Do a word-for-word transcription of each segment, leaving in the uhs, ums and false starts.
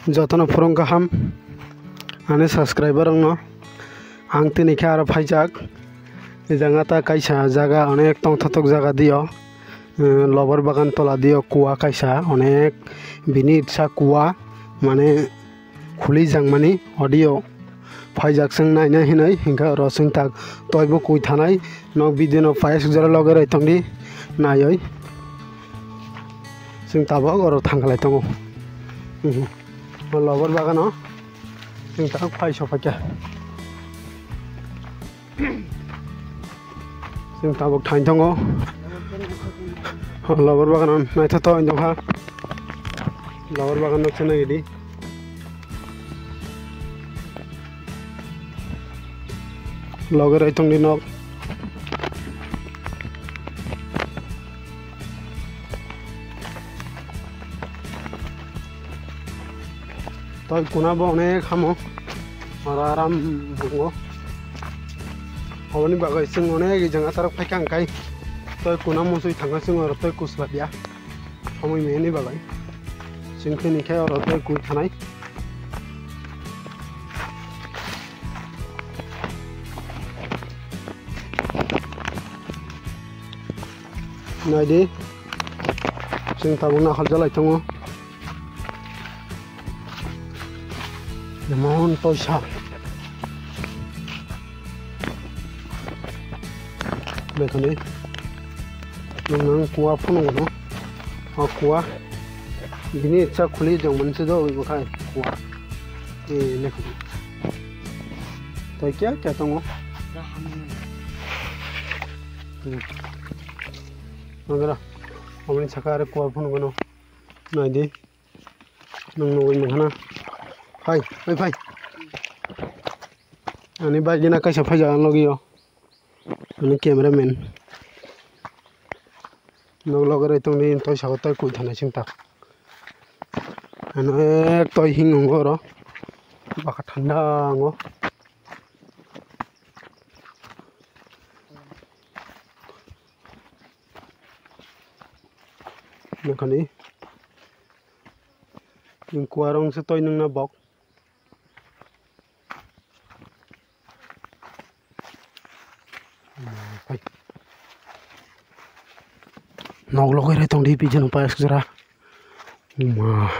Jotono phurung kaham ani subscriber rokno. Ang tini khe aro phaijak. Ejang ata kaisa jaga onek tongthotok jaga dio. Eh, lobar bagan tola dio kua kaisa onek bini itsa kua mane khuli jangmani audio phaijak chwng naina hinwi hinkhe oro chwng tak toibo kui thanai. Nok video no payasuk jora loge roi tongdi naioi. Chwng tabok oro thangkhlai tongo. Mhm. O lobar bagano chwng tabok phai sokphaikha. Chwng tabok thain tongo. O lobar bagano naithothok wng tongkha. Lobar bagan no chwng naidi. Loge roi tongdi nok. Toi kuna bo onek hamo. Oro aram bungo. Oboni bagwi chwng onek ejang atarok phaikha hwnkhai. Toi kuna musui thangkha chwng oro toi kusla dia. Hamwi meni bagwi. Chwng khe ni khe oro tei kui thanai. Naidi. Chwng tabuk nakhal jalai tongo. Emon toisa. Bekhani. Nwng kuwa phunukgo no. O kuwa. Bini cha khuli jong manse do wi bukhai kuwa. E, lekhani. Tai kya kya tongo? Hmm. Nandra. Omni saka are kuwa phunukgo no. Naidi. Nwng nugwi mankha na. Phai, phai, phai. Ani bike gana kaisa phaijago ang logi o. Ani camera man. Nog loge roi tongdi, toi sago toi kui thanai sing tak. Ano ek toi hing nungo oro. Baka thanda ango. Nokani. Ning kuarong se toi nung na bok. Nok logoi rai tong di pijen pa ek jora. Ma.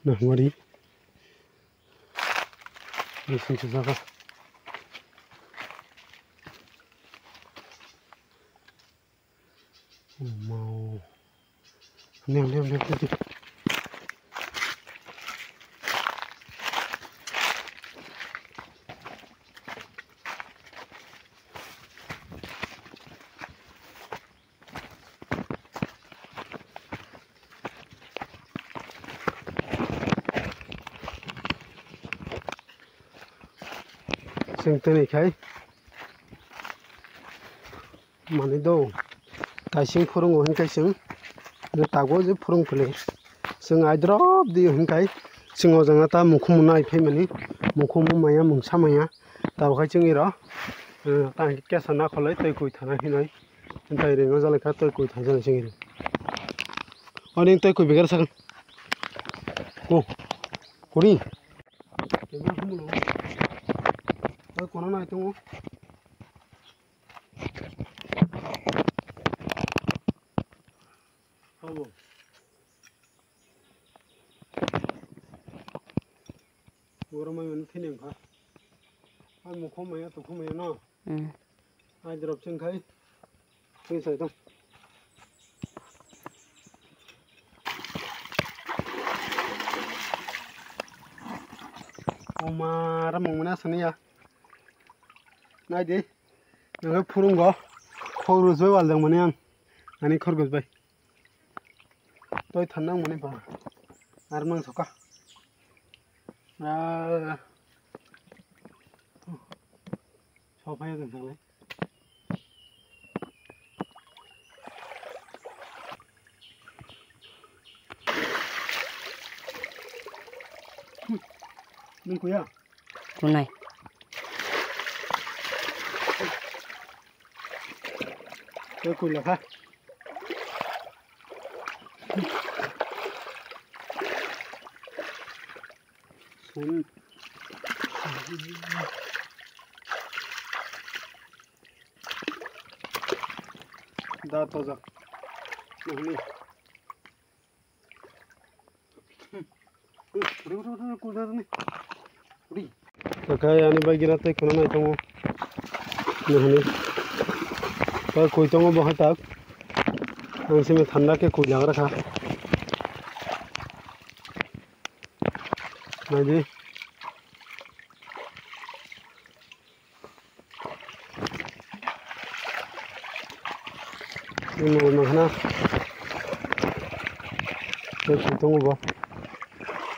Nah, mari. Ini sini jaga. Mau. Lihat, lihat, lihat, lihat. Sing tini khai. Mani do, kaising phurungo hinkai chwng, tago je phurung phili. Chwng aidrop di hinkai, chwng o janga ta mukhum nai phaimani, mukhum maya mungsa maya, tabok hai chwng iro, eh, ta hinkhe kesa nakholoi tei kui thana hinoi, tai ringo jalai kha tei kui thana jalai chwng iro. Oni tei kui bigar sakang. Ko, kuri. Tei kono nai tongo. Abo. Oro mai mani thini wngkha. Ai mukho maya, tukho maya no. Hmm. Ai drop chwng khai. Chwng sai tong. Oma, ramung mana sani ya. Nai di. Nang phurung go. Khorus bai wal jang mani ang. Ani khorgos bai. Toi than nang mani ba. Ar mang soka. Ah. Sophai jang sanglai. Nung kuya? Kunai. Kau kuila kha. Hmm. Da tojak. Nihini. Uri, uri, uri, uri, kul da ni. Uri. Takai ani bai gira tei khuna nai tongo. Nihini. Tei koi tongo bo hai tak. Ang simi thanda khe koi lagra kha. Naidi. Nungwi mankhana. Tei koi tongo bo.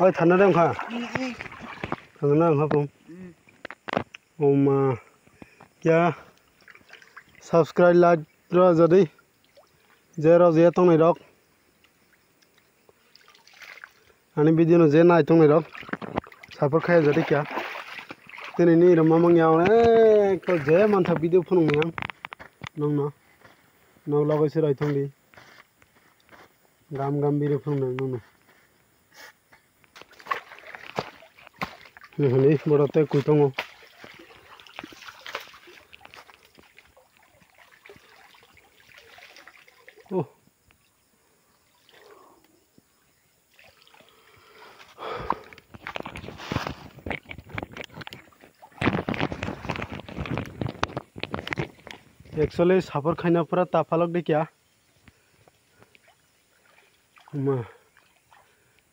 Oi, thana de wngkha. Thana wngkha pung. Oma. Kya? Subscribe, like, rw jadi. Je rw je tongnai rok. Ani video no je nai tongnai rok support khai jadi kya. Tini ni rwma mangya ek to je mantha video phunung yang nongno. Nog logoi se rai tongdi. Gam gam video phunung nang nongno. Nihini boro tei koi tongo. Oh. Actually, sapor khaina pura taphalok de kya. Ma.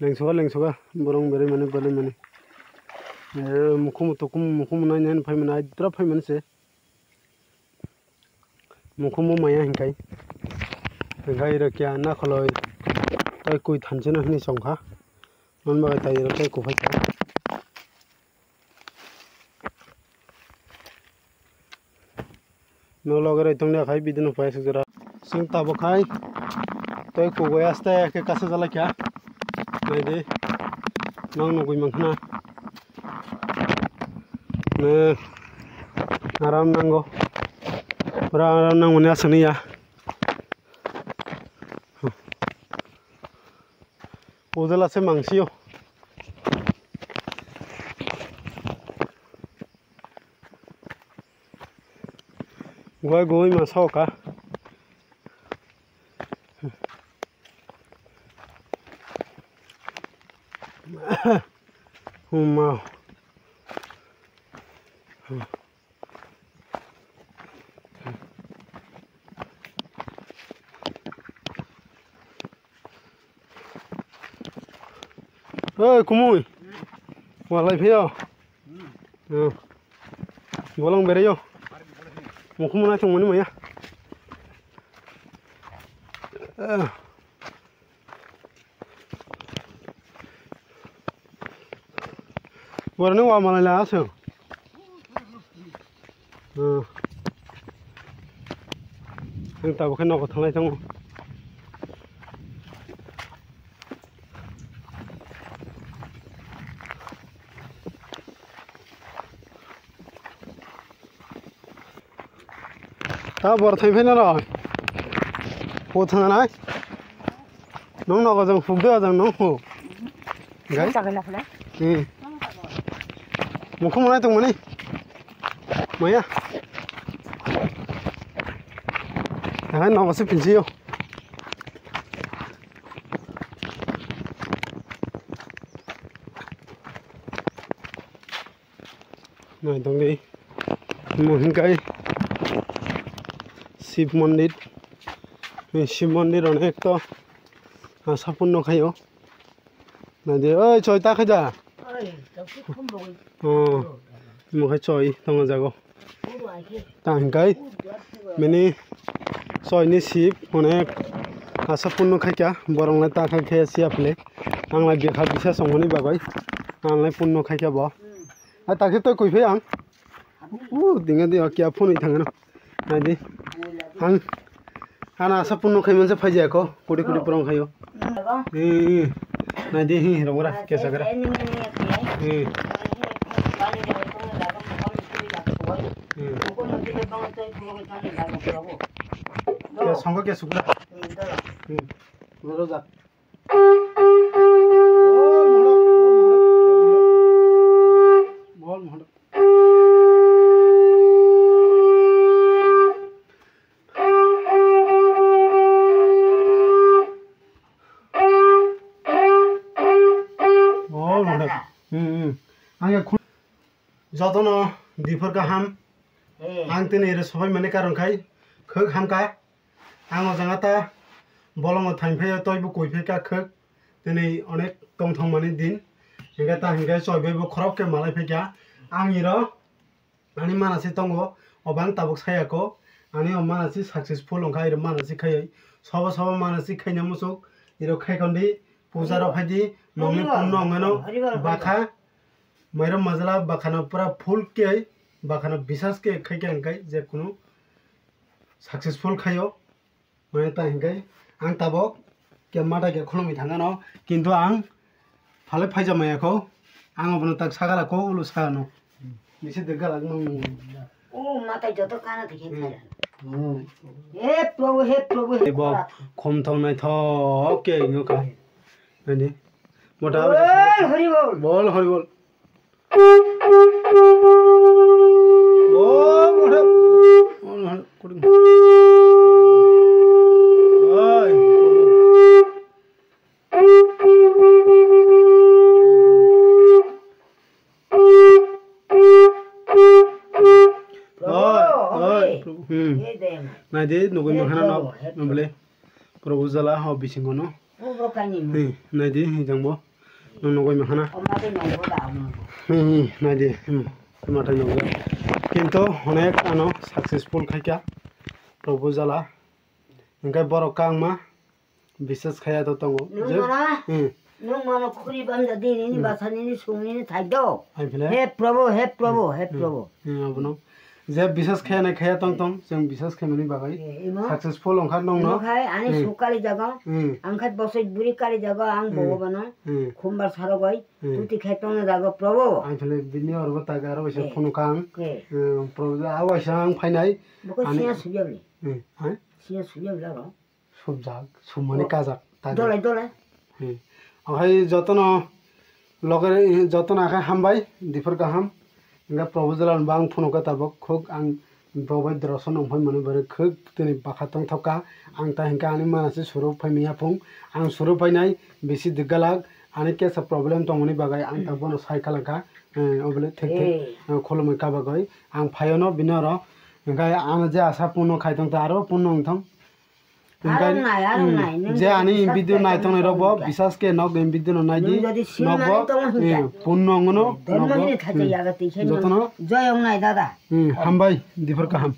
Lengsoga, lengsoga, borong berai mani, balai mani. Eh, mukhum tukum, mukhum nai nai phai mani, aidra phai mani se. Mukhung bo maya hinkhai. Hinkhai iro kya na kholoi. Tai koi thanchino hinwi songkha. Mon bagai tai iro tai kuphai kha. No loge roi tongni akhai bidino pai suk jora. Sing tabo khai. Tai kugoi aste ke kasa jala kya. Naidi. Nang nugui mangkhana. Ne, aram nango. Pura aram nangmani aswkni ya. Ujala se mangsio. Goi goi ma soka. Huma. Oi, kumui. Walai phio. Hmm. Bolong bereyo. Mukhum nai tongmani maya. Eh. Boroni wa malai la aswk. Hmm. Ang tabuk khe nogo thanglai tongo. Ta bor thai phai na rw. Po thang nai. Nong nogo jang phuk de jang nong phuk. Gai. Sa gana phai. Hmm. Mukhum nai tong mani. Maya. Hai nogo se pinsi yo. Nai tongdi. Mo hinkai Shiv Mandir. Ni Shiv Mandir onek to asa punno khaio. Nai di, oi, choi ta khaida. Oh, mo khai choi tongo jago. Ta hinkai mini choi ni Shiv onek asa punno khaikha. Borok lai ta khai khe siya phile. Ang lai bikha bisa songmani bagwi. Ang lai punno khaikha bo. A ta khe toi koi phai ang. U dinga di kya phone thang no. Nai di. Ang ana asa punno khai manse phai jaya ko. Kodi kodi prong khayo. Eh, eh. Nai di hi rong ra kya sagra. Eh. Eh. Kya songko kya sukra. Hmm. Boro ja. Oh, mohorok, oh, mohorok, mohorok. Hmm, hmm. Ang ya khu-, jotono diphor kaham. Ang tini ere sobai mani karon khai khuk hamka. Ang o janga ta bolongo thain phai toi bo koi phai ka khuk. Tini onek tongthong mani din. Hingke ta hingke choi bai bo khorok ke malai phai ka. Ang iro Ani manasi tongo, obo ang tabuk saya ko. Ani o manasi successful wngkha, iro manasi khaiwi. Sobo sobo manasi khaina muchuk, iro khaikhondi, puja rok phaidi, nongni punno wngmano, bakha, mairum majala, bakhano pura full khe, bakhano bisas khe khaikhe hingkai, je kunu successful khaio. Mane ta hingke ang tabok ke mata ke khulumwi thangano, kintu ang phale phaija maya kho, ang obono tak sagala kho ulo sagano. Bisi de galak nang. O mata joto kana thikhe Hmm. khaira. Hmm. He Prabhu, he Prabhu, he Ebo Prabhu. Khumthok naithok ke wngkha. Ani. Mota Bol Hari Bol. Bol Hari Bol. Naidi nugwi mankha no bole. Proposal a ho bisingo no. Naidi hijang bo. Nung nugwi mankha na. Naidi. Matai nugwi. Kintu onek ano successful khaikha. Proposal a. Hingke borok kangma. Bisas khaya to tongo. Nung mana? Nung mano khuri bamja di nini basa nini sung nini thai do. He Prabhu, he Prabhu, he Prabhu. Abono. Je bisas khaya nai khaya tong tong, jeng bisas khaimani bagwi. Successful wngkha nongno. Khai ani suk kali jago. Ang khai bosoi buri kali jago ang bogo bano. Khumbar saro goi. Tuti khai tongna jago Prabhu. Ang thele bini oro bo taga aro waisa phunukha ang. Prabhu a waisa ang phainai. Boko siya suyabli. Siya suyabli aro. Subjak, sumani kajak, ta Dole, dole. Okhai jotono loge, jotono akhai hambai, diphor kaham. Hingke proposal ang bang phunukha tabok khuk ang bobai droso nongphai mani bari khuk tini bakha tongthokha. Ang ta hingke ani manasi suru phaimani yapung. Ang suru phainai bisi dikgalak ani kesa problem tongmani bagwi ang ta bono sai khalangkha. Obole thik thik khulumwi kabagwi ang phaiono bini oro. Hingke ano je asa punno khai tongta aro punno wngthong. Hingke, je ani video naitongnai rok bo bisas khe nok em video no naidi. Nok bo punno wngno, nok bo jotono joy wngnai dada. Hambai, diphor kaham.